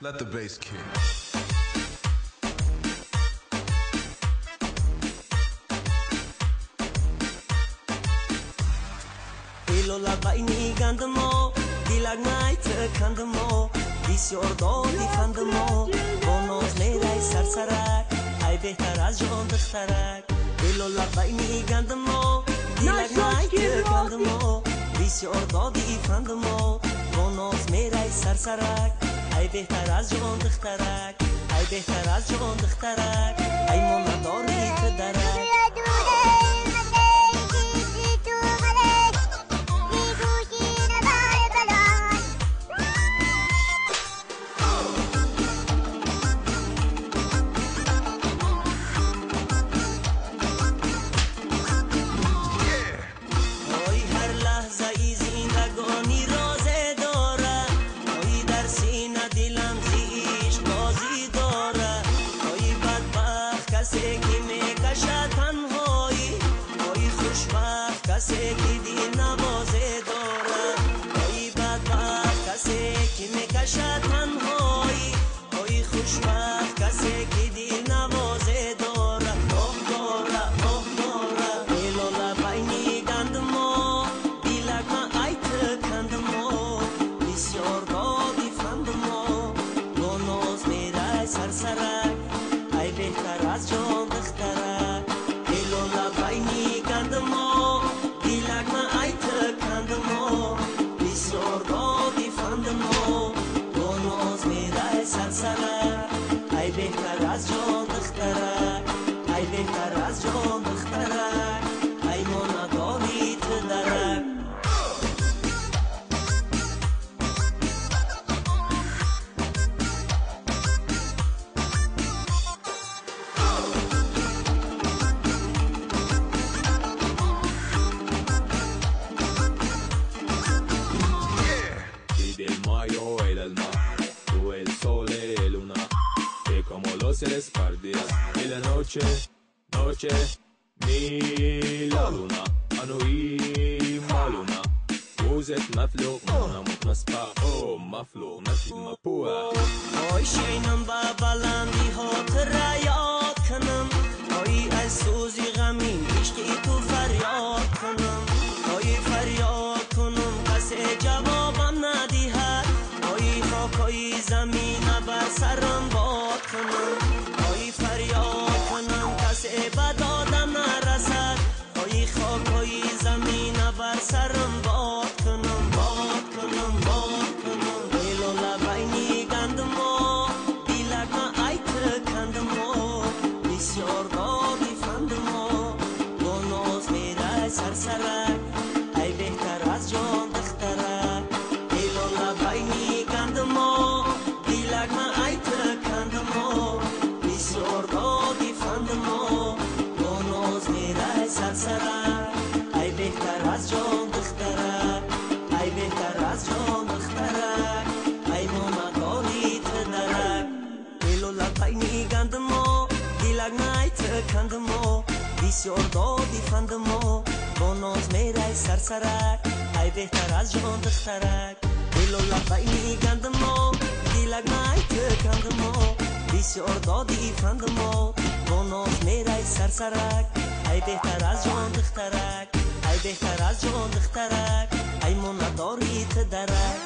Let the bass kick. Лола байни гандимо, дилак майтикандимо, бисёр доди фандимо, бо ноз мерай сарсарак, ай беҳтар аз ҷон духтарак. Лола байни гандимо, дилак майтикандимо, бисёр доди фандимо, бо ноз мерай сарсарак, ай беҳтар аз ҷон духтарак, ай беҳтар аз ҷон духтарак, ай монадори ту дарак. Касе ки дил навозе дорад, ой бадбахт касе ки мекашад танҳоӣ, ой хушбахт касе ки дил навозе дорад. Оҳ дора, оҳ дора, лола байни гандимо, дилак ма айтикандимо, бисёр доди фандимо, бо ноз мерай сарсарак, ай беҳтар аз ҷон духтарак. Лола байни гандимо, дилак ма айтикандимо, бисёр доди фандимо, бо ноз мерай сарсарак, ай беҳтар аз ҷон духтарак, ай беҳтар аз ҷон духтарак, ай монадори ту дарак. Y la noche, noche, mi la luna, anui maluna, uzet maflo, mona spa, oh maflo, nasi mapua. Ой шайнам ба баланди хотира ёд кунам, ой аз сӯзи ғамин ишқи ту фарёд кунам, ой фарёд кунам касе ҷавобам надиҳад, ой хокҳои замина бар сарам бод кунам, ой фарёд кунам касе ба додам нарасад, ой хокҳои замина бар сарам бод кунам, бод кунам, бод кунам. Лола байни гандимо, дилак ма айтикандимо, бисёр доди фандимо, бо ноз мерай сарсарак, ай беҳтар аз ҷон духтарак. Лола байни гандимо, дилак ма айтикандимо, бисёр доди фандимо, бо ноз мерай сарсарак, ай беҳтар аз ҷон духтарак, ай беҳтар аз ҷон духтарак, ай монадори ту дарак. Лола байни гандимо, дилак ма айтикандимо, бисёр доди фандимо, бо ноз мерай сарсарак, ай беҳтар аз ҷон духтарак. Лола байни гандимо, дилак ма айтикандимо, бисёр доди фандимо, бо ноз мерай сарсарак, ай беҳтар аз ҷон духтарак, ай беҳтар аз ҷон духтарак, ай монадори ту дарак.